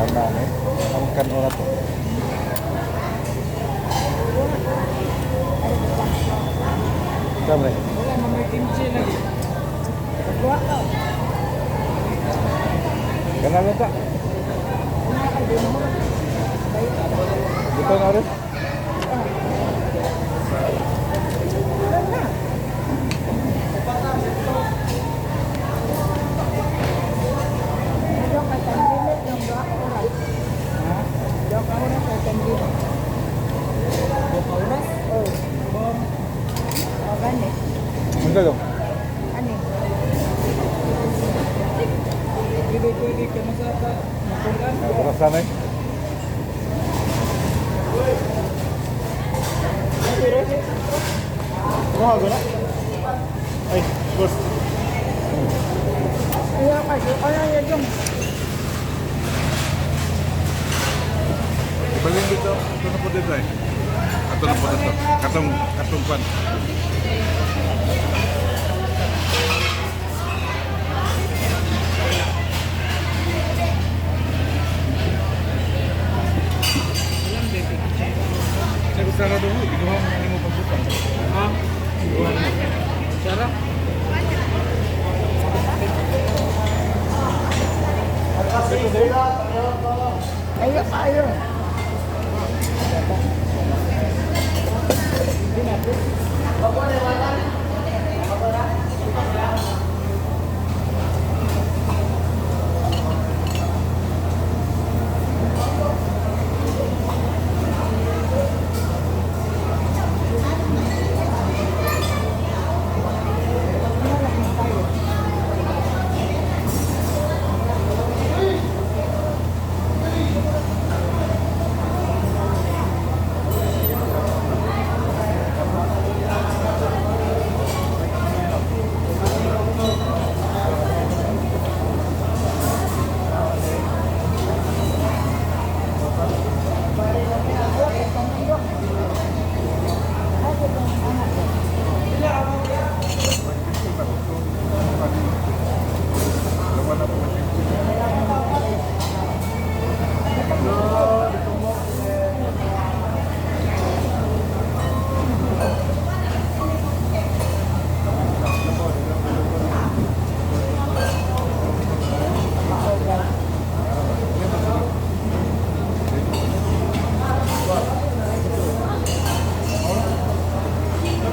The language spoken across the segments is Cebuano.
Kana ni. Ang kano na to. Tama rin. Wala na may kimchi lagi. Nagkuha ka. Kana lang ta. Una ka din mo. Dito na rin. Wala na. Medyo ka 10 minutes yung 2 oras. Ha? 2 oras o 10 minutes. 2 oras? Oo. Bom. O gani. Ang galo. Ani? Pwede, pwede ka na sa matulan. Oras na eh. Kuha ko na. Ay, boss. Ayaw ka. Ayaw yan yung. Ibalin dito, ito na po dito eh. Ato na po dito. Katong, katong pan. Sa gusto na doon, iguha mo nimo pagbutang. Ha? Sara? Ayaw ka, ayaw.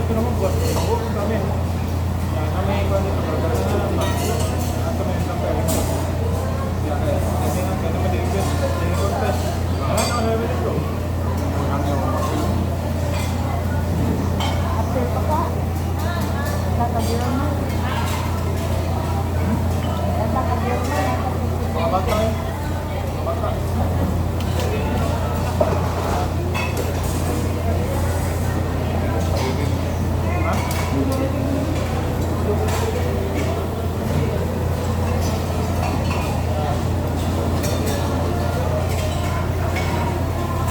Ito naman, boss. Ako, ang dami. Kami, kung dito, ato may isang pera. Kasi nga, kaya naman din din contest. Ano na dito? Ang yung mapil. After pa ka. Tatabihan mo. Tatabihan mo. Mga bata eh. Mga bata. Ha?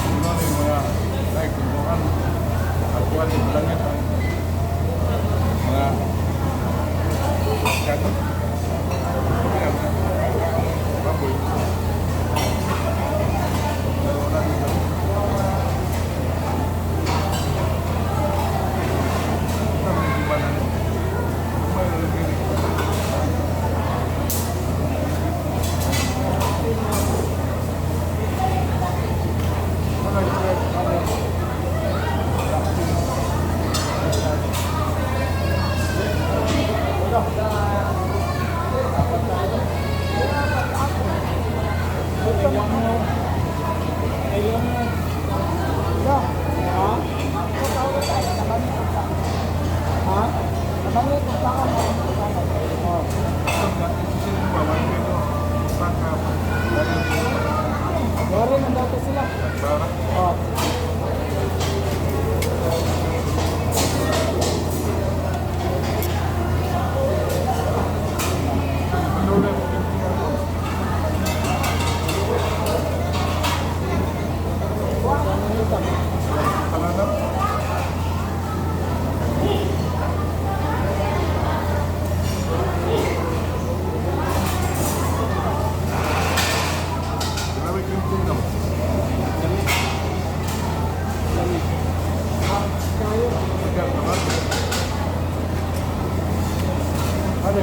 Ano na yung mga like tungtungan. At kuha din langit ang mga Yeah.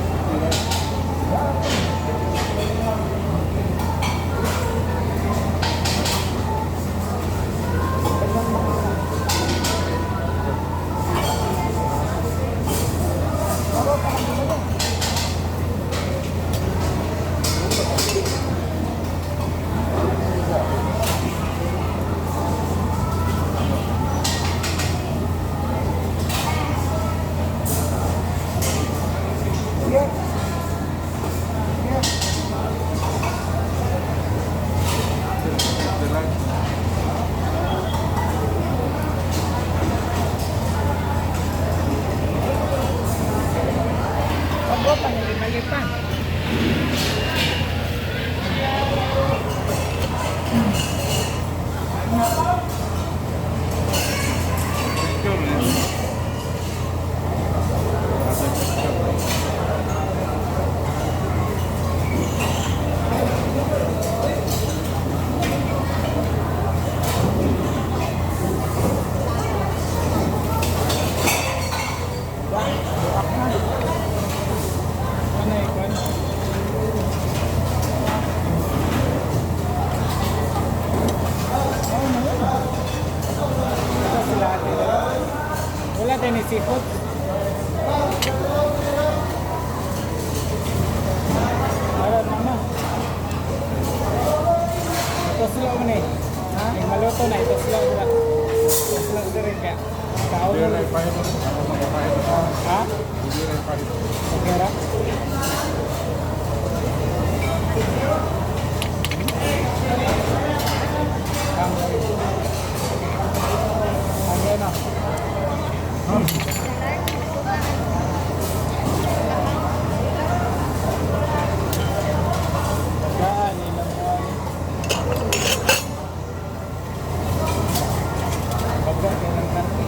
Yeah. Pagwa pa na 5 pa. Picture eh. Nasa picture. Ano ikon? Ito sila ate. Wala din ni seafood. Wala mama. Ito sila mo ni. Ha? Yung maluto na ito sila sila. Ito sila sila rin kaya. Tao Hindi na. na ipahit. Ako magpapahit. Ha? Hindi na ipahit. Okay ra? Ang ano? Gaan, ilang buwan. Baga, kailang karne.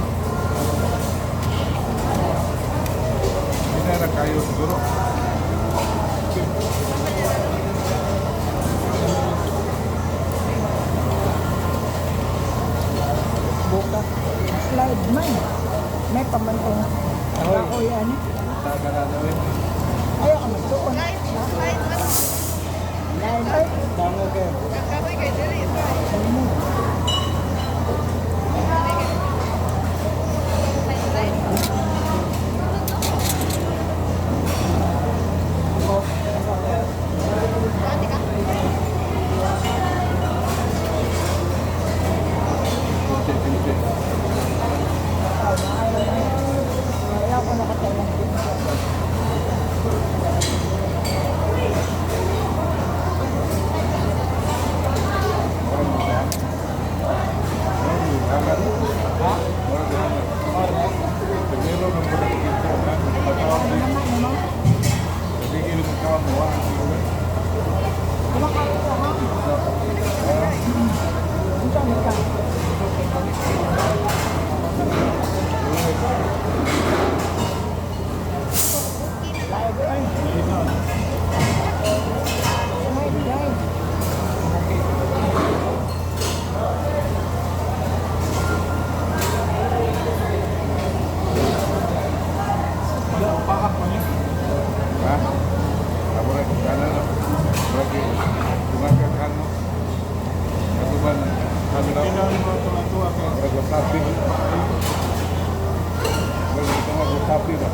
Hindi na kayo siguro. Buka. Slide man. May pamantong. Kahoy ani. Tagalado eh. Ayaw ka magtuon. Slide ay. Dango kayo. Ano? Kimchi, kimchi. Ayaw ko nakatay ng kimchi. Murag mo siya. Murag mo, hangat. Ha? Murag mo, hangat. Order? Primero nung murag mo kimchi, ha? Matawag din. Naman naman. Nabigil mo tawag mo, ha? Siguro. Kumakain ka ha? Unsa man ka? Live ay. Slide guys. Wala, upaak mo niya. Ha? Murag, ano, no? Murag, gumagakahan mo. Katuban, ano lang? Kailangan mo tuwa-tuwa kayo. Murag wasabi. Murag ito nga wasabi ba?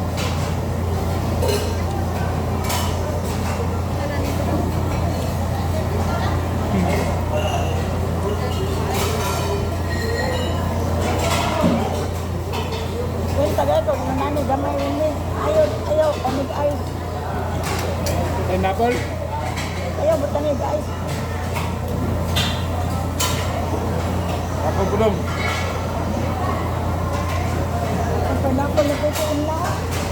Kung taga ko nani gamay ini. Ayaw ayaw kamig ice. Pineapple? Ayaw butanig ice. Ako bulong. Ang pineapple na kukuin na.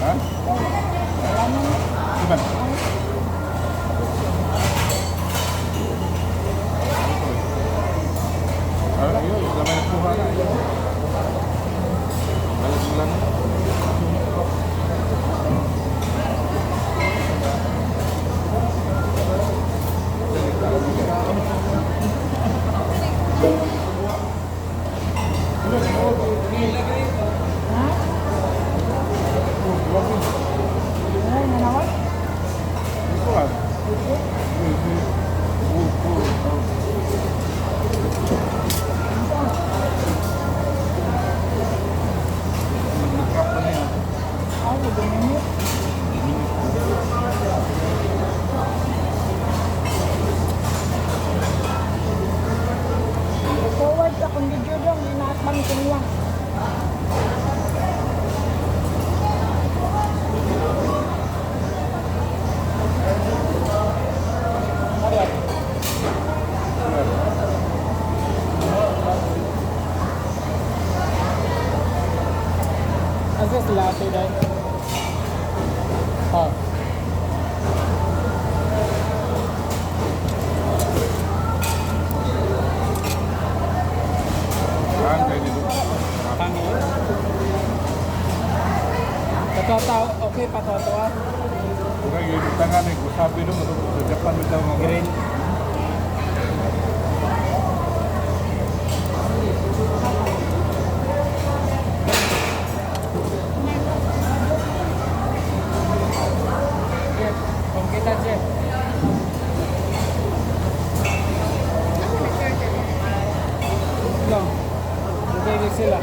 Ha? Wala na ni. Diba? Ah, ayun, damay nagkuha na. Ayun. Balas lang. Ha? Ay, nanawan. 42 dahil. Ah. Saan kayo dito? Pangit. Patataw, okay, patatawa. Murag yung tangan eh, sabi nung sa Japan bitaw nga Grill. Jeff, kung kita, Jeff. No. Bugay sila.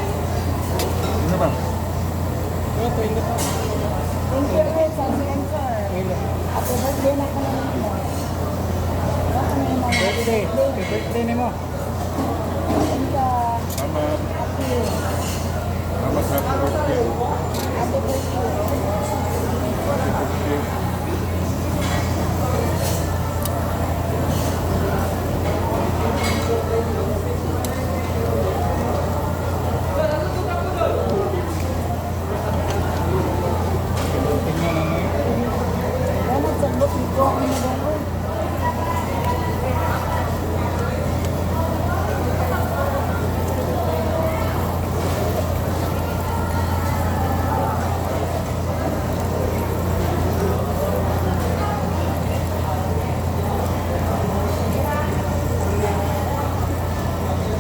Ano ba? Ito, ingat pa. Thank you rin sa sensor. Ingat. Happy birthday na ka naman mo. Wala ka na yung mga Birthday. Happy birthday ni mo. Thank you. Salamat. Happy. Salamat sa happy birthday. Happy birthday. Happy birthday. Tingnan na ngayon. Wala nagsabot nito ang mga.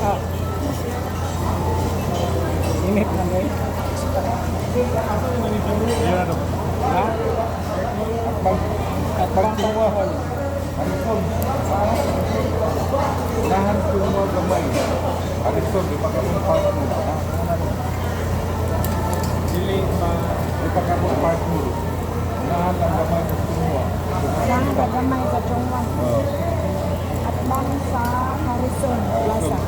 Ah. Init na ngayon. Yan ano? Ha? Akbang At bang pangwahol. Harrison. Nahan ko gamay. Harrison, di pa ka mong partner. Dili pa. Di pa ka mong partner. Nahan ang gamay sa kumuha. Saan ka gamay sa Chongwan? Oh. At bang sa Harrison Plaza.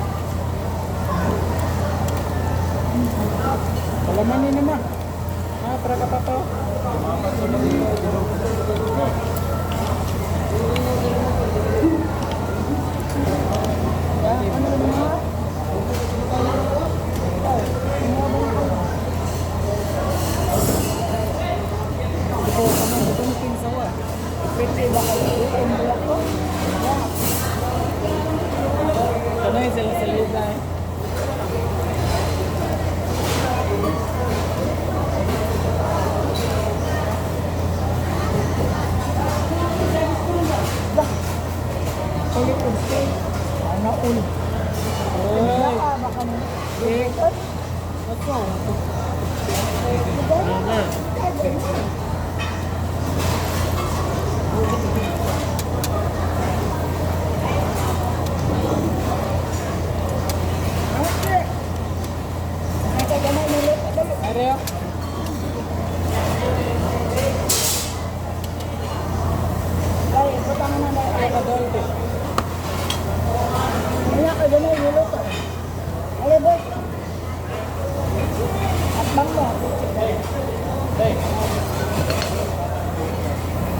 Palamanin naman. Ah, para ka pa to. Oh. Ano mo? Oh, Ito, kamo, ito ni Kinsawa. Birthday ba kayo? Ang ko? Yeah. Ano yung sila sa liza eh? Kulit og cake. Ano ulo? Oy, Baka baka mo. cake. What's wrong? Ay, kaya na niluto dali. Areo. Ay, butang na na. Ay, kadolte. Wala ka ganun niluto. Ay, boy. At bang mo? Hey,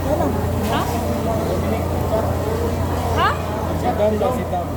Ano? Ha? Ha? si Dam daw, si Dam.